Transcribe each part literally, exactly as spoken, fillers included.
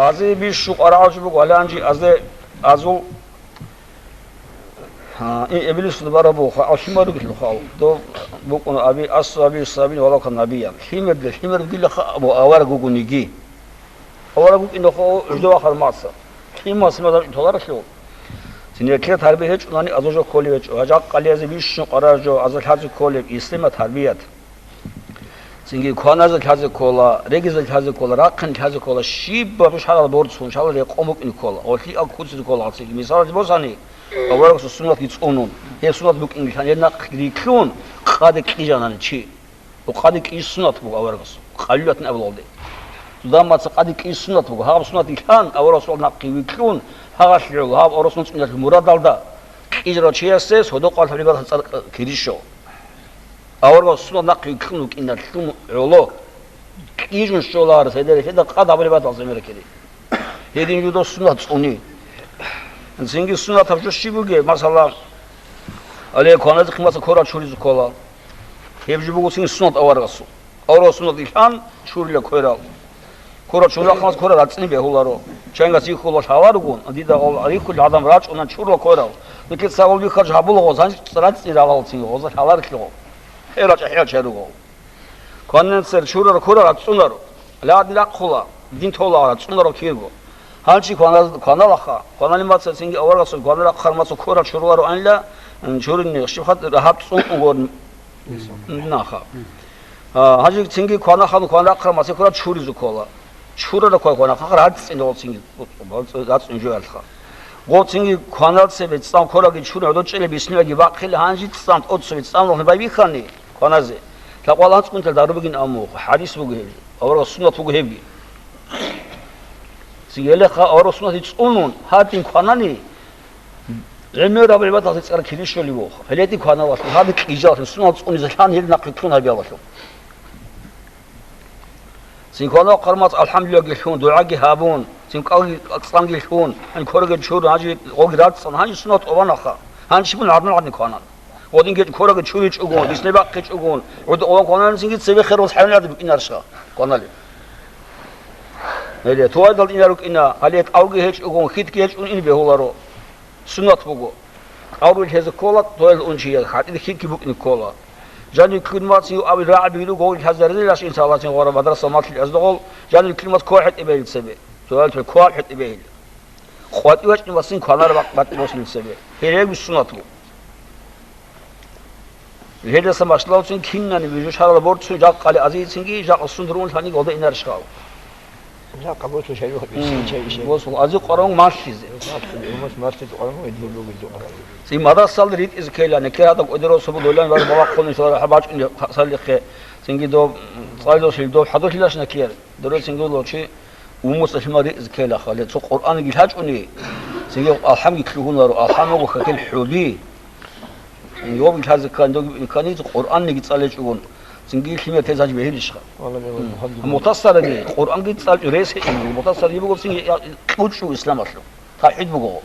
Азе бищун къварагӀалчи буго, гьале гьанже азе азул, а, и Иблисуда бараб буго, хал лъимер ругелъул хал. Дов букӀун аби, ассу аби сабин валака набиян. Лъимерде лъимер вугилаха абу авараг вугониги. Авараг вукӀиндахъо ждо ахъар маца. Лъимал симазал толаралъул. Цинеклъе тарбия гьечӀунани азо жо кколев гьечӀо. Гьажа къалиязе бищун къварар жо, аза лъазе кколеб, ислима тарбият. Цинги кваназе лъазе ккола, регизе лъазе ккола, рахъин лъазе ккола, щибаб жо шарал борцун, шарал рекъон букӀин ккола, гьолъи аккуцизе ккола гьацин. Мисалалъе босани, аварагасул суннатги цӀунун, гьеб суннат букӀин лъан, гьеб нахъ рилълъун, къаде кьижанани чи. Къаде кьиж суннат буго аварагасул, къалулатин абулалде. Цо дагьаб маца къаде кьиж суннат буго, гьаб суннат лъан, аварагасул нахъе вилълъун, гьагъалъ гӀоло, гьаб аварагасул цӀуналъул мурадалда кьижарав чиясе содокъалъ гьабулеб батал цӀар кирищо. Аварагасул суннат нахъе вилълъун вукӀиналъул гӀоло кьижун щолар, гьедер, гьеда къад гьабулеб батал замира кири. Гьедин жо дос суннат цӀуни. Цинги суннатаб жо щиб бугеб? Масала, гьале кваназе хъимаца кварал чуризе ккола. Гьеб жо буго цинги суннат аварагасул. Аварагасул суннат илъан чурила кварал. Кварал чурахъамаца кварал рацӀцӀин бегьуларо. Чангас йихьула лъаларгун, дида гъол рихьулел гӀадам рачӀуна чурла кварал. Ликин цавул бихьарж гьабула гъоз, гьанж рацӀцӀин ралал цинги гъоза лъаларилъи гъо. Хер рачӀа хӀел чару гъо. Квананцер чурар кварал рацӀцӀунаро. Лагъни рахъула, дин тола рацӀцӀунаро кирго. Гьанчи кваназ-, кваналаха, кваналин маца цинги аварагасул кванарахъар маца кварал чуруларо анила, м, чуринни, щибхъат рагьаб цӀун угор наха. А, гьанже цинги кванахан кванарахъар маца кварал чуризе ккола. Чурара квай кванахъар рацӀцӀин гъол цинги, рацӀцӀин жоялъха. Гъол цинги кванал цебе цӀан квараги чури гӀодор чӀелеб бисмиллаги бахъила гьанже цӀан тӀоцебе цӀан байбихьани. Кваназе. Лъакъвал анцӀгунтал дару бугин амму, хӀадис буго гьеб. Аварагас суннат буго гьебги. Цигелеха аварагас суннат цӀунун, гьадин кванани, гӀемер абулеб баталъе цӀар килищоли вохъ. Гьелети кваналалъур, гьади кьижалъур, суннат цӀунизе лъан гьел нахъе ккун гьабиялъур. Цин кванал хъармац алхӀамдулиллагьги лъун, дугӀаги гьабун, цин кӀалги, цӀанги лъун, гьанже квараги чурун, гьанже гъоги рацӀцӀан, гьанже суннат тӀобанаха. Гьанже щибун гьармал гьадин кванан. Гъодин гьечӀ квараги чуричӀого, дисне бахъичӀого, гӀодо къван квананцинги цебе херваз хӀайванат букӀинарищха кванали. Гьеле, тугьайдал инар рукӀина, гьале тӀавги гьечӀого, хитги гьечӀун ин бегьуларо. Суннат буго. ТӀаврул гьеза ккола, тугьайдал унчиял, хӀатӀида хитги букӀин ккола. Жанив ккун вацин абил рагӀаби руго, гьел хӀазарилаш инсаллацин гъора мадраса малъил аздагъал, жанив ккун вац ккол хӀетӀи бегьил цебе. Тугьайдал ккол хӀетӀи бегьил. КъватӀи вачӀни васин кванар бакъ-, бакъ босулел цебе. Гьеле суннат буго. Гьелдаса машгьалалцун кинани вижу шарала борцун жакъали азийцинги, жакъа сундрун лъани голда инарищхъал. Жакъа борцун шайрухъ бисин чай ише. Босул ази къваран малъизе. Малъизе, умус малъизе къваран, эдил бугин дукъа. Цин мадрасалда ритӀизе ккела, неке гьадаб кӀодерал сабу долан вар балахъун иншалла хӀабачӀун салихъе. Цинги доб цӀалдосил доб хӀадурлъилаш накер. Дурецин гурло чи умуца лъимал ризкелаха, ле, цо Къуръанги лъачӀуни, цинги алхӀамги лъугьунаро, алхӀамаго хьахьел хӀуби. Йоги лъазе ккан, доги ккани, Къуръанниги цӀалечӀогон, цинги лъимер тез гьанж бегьилищха. Мутасарани, Къуръанги цӀалчӀо рес гьечӀин, мутасарани буго цинги я-, кьучӀу исламалъул. ТавхӀид буго.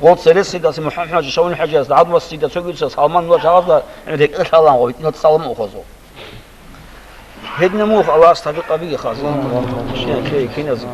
Гъо цересидаси МухӀаммад ХӀажи, Шавун ХӀажияс, ГӀадвасида, цогидаса, Салман ва жагьазда рекӀелъалан гъо, гьитӀинал цӀалам ухазо. Гьедин мух Аллагьас тавфикъ гьабиги хаза. Кин-, кин-, киназего.